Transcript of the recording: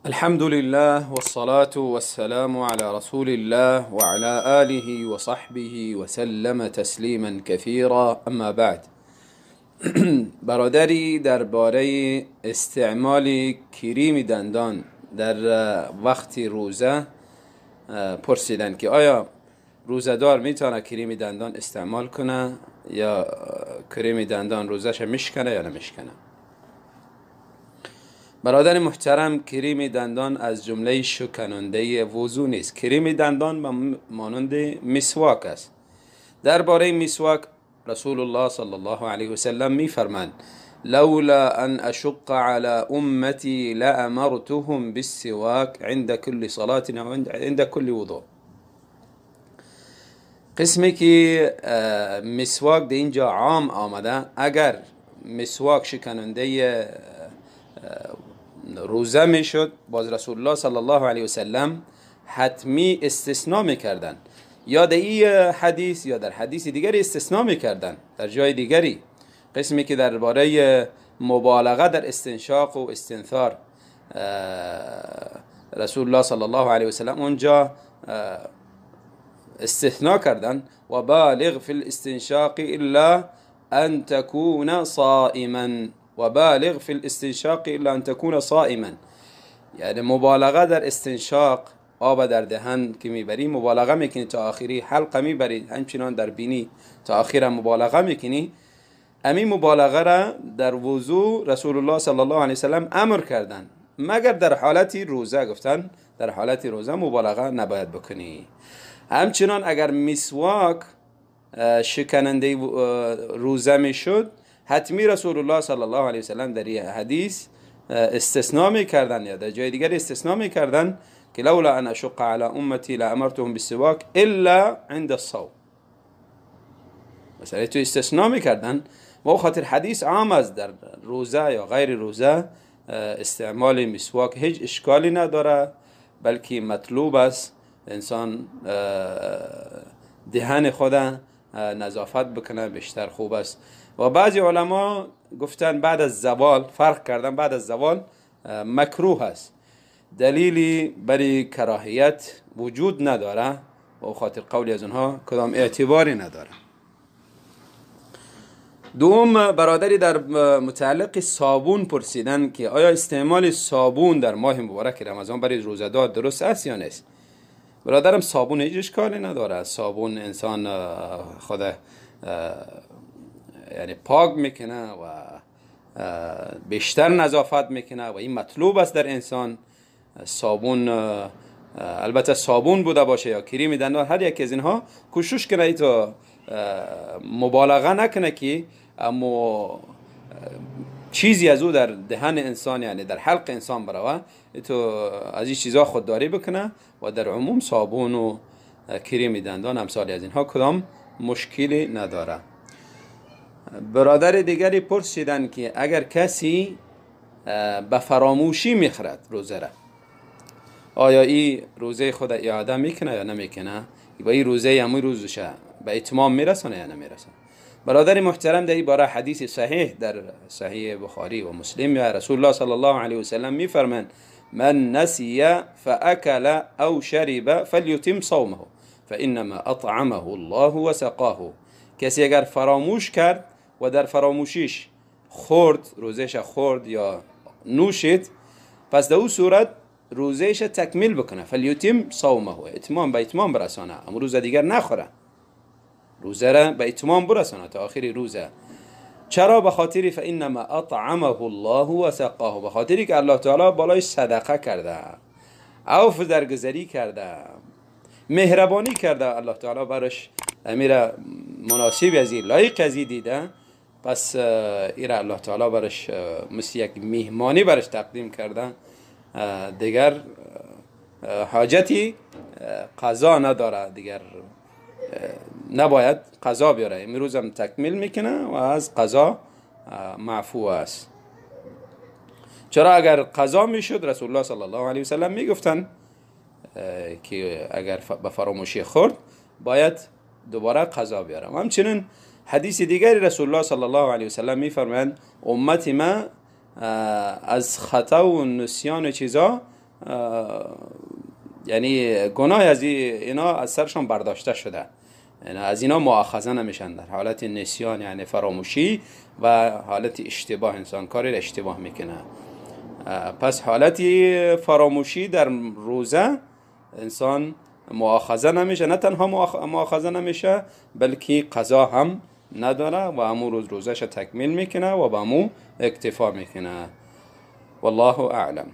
الحمد لله والصلاة والسلام على رسول الله وعلى آله وصحبه وسلم تسلیما كثيرا، اما بعد. برادری درباره استعمال کریم دندان در وقت روزه پرسیدن که آیا روزه‌دار میتونه کریم دندان استعمال کنه یا کریم دندان روزه‌ش میشکنه یا نمیشکنه؟ برادر محترم، کریم دندان از جمله شکننده وضو نیست. کریم دندان مانند مسواک است. درباره مسواک رسول الله صلی الله علیه وسلم میفرمند: لولا ان اشق على امتی لامرتهم بالسواک عند كل صلاة او عند كل وضوء. قسمی که مسواک در اینجا عام آمده، اگر مسواک شکننده روزه میشد، باز رسول الله صلی الله علیه وسلم حتمی استثناء میکردن، یا در این حدیث یا در حدیث دیگری استثناء میکردن در جای دیگری. قسمی که درباره مبالغه در استنشاق و استنثار رسول الله صلی الله علیه وسلم اونجا استثناء کردن: و بالغ فی الاستنشاق الا ان تكون صائما، و بالغ فی الاستنشاق الا ان تكون صائما. یعنی مبالغه در استنشاق، آب در دهن که میبری مبالغه میکنی تا آخری حلقه میبری، همچنان در بینی تا آخر مبالغه میکنی. امی مبالغه را در وضو رسول الله صلی الله علیه وسلم امر کردن، مگر در حالت روزه گفتن در حالت روزه مبالغه نباید بکنی. همچنان اگر مسواک شکننده روزه میشد، حتمی رسول الله صلی الله علیه وسلم در این حدیث استثناء میکردن یا در جای دیگر استثناء میکردن که لولا ان اشق على امتی لامرتهم بالسواک الا عند الصوم. مثلا تو استثناء میکردن و خاطر حدیث عام است، در روزه یا غیر روزه استعمال مسواک هیچ اشکالی نداره، بلکه مطلوب است انسان دهن خود نظافت بکنه، بیشتر خوب است. و بعضی علما گفتن بعد از زوال، فرق کردن، بعد از زوال مکروه است، دلیلی برای کراهیت وجود نداره و خاطر قولی از اونها کدام اعتباری نداره. دوم، برادری در متعلق صابون پرسیدن که آیا استعمال صابون در ماه مبارک رمضان برای روزه‌دار درست است یا نیست؟ برادرم، صابون هیچ اشکالی نداره. صابون انسان خود یعنی پاک میکنه و بیشتر نظافت میکنه و این مطلوب است در انسان. صابون البته صابون بوده باشه یا کریم دندان، هر یک از اینها کوشش کنه تا مبالغه نکنه که اما چیزی از او در دهن انسان یعنی در حلق انسان بروه، تو از این چیزها خودداری بکنه. و در عموم صابون و کریم دندان امثال از اینها کدام مشکلی نداره. برادر دیگری پرسیدن که اگر کسی به فراموشی میخرد روزه را، آیا این روزه خود اعاده میکنه یا نمیکنه؟ و این روزه همون روزشه به اتمام میرسانه یا نمیرسانه؟ برادر محترم، در این باره حدیث صحیح در صحیح بخاری و مسلم یا رسول الله صلی الله علیه وسلم میفرمایند: من نسی فاکل او شرب فلیتم صومه فانما اطعمه الله وسقاه. کسی اگر فراموش کرد و در فراموشیش خورد، روزهش خورد یا نوشید، پس در او صورت روزهش تکمیل بکنه، فلیتم صومه، اتمام به اتمام برسانه، اما روزه دیگر نخوره، روزه را به اتمام برسانه تا آخر روزه. چرا؟ به خاطر فانما اطعمه الله وسقاه، به خاطری که الله تعالی بالای صدقه کرده، عفو درگذری کرده، مهربانی کرده، الله تعالی برش امیر مناسب از این، لایق از این دیده، پس ایره الله تعالی برش مثل یک میهمانی برش تقدیم کرده، دیگر حاجتی قضا نداره، دیگر نباید قضا بیاره. امروز هم تکمیل میکنه و از قضا معفو است. چرا؟ اگر قضا میشد رسول الله صلی الله علیه وسلم میگفتن که اگر به فراموشی خورد باید دوباره قضا بیارم. همچنین حدیث دیگری رسول الله صلی الله علیه وسلم میفرمایند: امت ما از خطا و نسیان و چیزا یعنی گناه از اینا از سرشان برداشته شده، یعنی از اینا مؤاخذه نمیشن در حالت نسیان، یعنی فراموشی و حالت اشتباه، انسان کاری را اشتباه میکنه. پس حالت فراموشی در روزه انسان مؤاخذه نمیشه، نه تنها مؤاخذه نمیشه بلکه قضا هم نداره و امو روز روزش تکمیل میکنه و با امو اکتفا میکنه. والله اعلم.